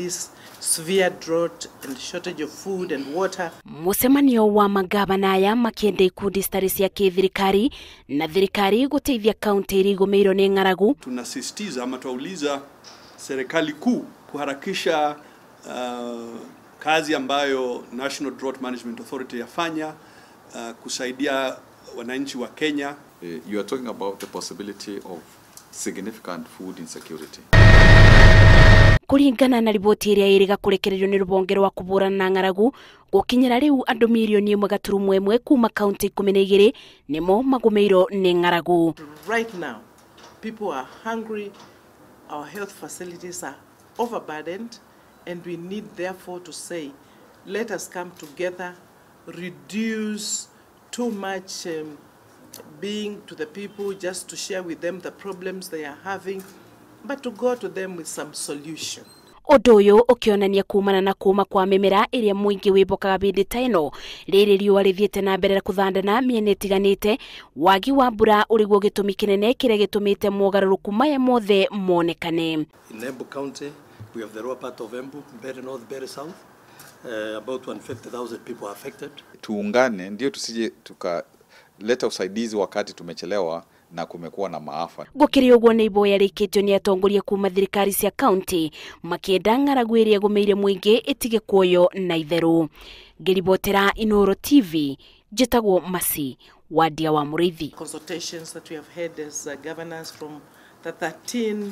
this severe drought and shortage of food and water. Mucemanio wa magavana aya makienda ikundi citarĩ cia kĩthirikari na thirikari gũteithia kaunti iria igũmĩirwo nĩ ng'aragu. Tunasisitiza ama twauliza serikali kuu kuharakisha kazi ambayo National Drought Management Authority yafanya kusaidia wananchi wa Kenya. You are talking about the possibility of significant food insecurity. Kuringana na riboti iria iriga kurekererio ni rubonge rwa kuburana na ng'aragu, gukinyira riu andu mirioni 1.1 kuma kaunti 12 nimo magumiirwo ni ng'aragu. Right now, people are hungry, our health facilities are overburdened, and we need therefore to say, let us come together, reduce too much being to the people just to share with them the problems they are having, but to go to them with some solution. Ũndũ ũyũ ũkĩonania kumana na kuma kwa mĩmera ĩrĩa mũingĩ wĩmbokaga hĩndĩ ta ĩno rĩrĩ riũa rĩthiĩte na mbere kũthandana mĩena ĩtiganĩte, wagi wa mbura ũrĩguo gĩtũmi kĩnene kĩrĩa gĩtũmĩte mogarũrũku maya mothe monekane. In Embu County, we have the lower part of Embu, Mbeere North, Mbeere South. About 150,000 people are affected. Tuungane ndio tusije tukaleta usaidizi wakati tumechelewa na kumekuwa na maafa. Gukiri uguo ni iboya rikitio ni atongoria kuma thirikari cia kaunti makienda ng'aragu iria ĩgũmĩire mũingĩ ĩtige kuoyo na itheru. Ngĩribotera Inooro TV, njĩtagwo Masi Wadia wa Mũrĩithi. Consultations that we have had as governors from the 13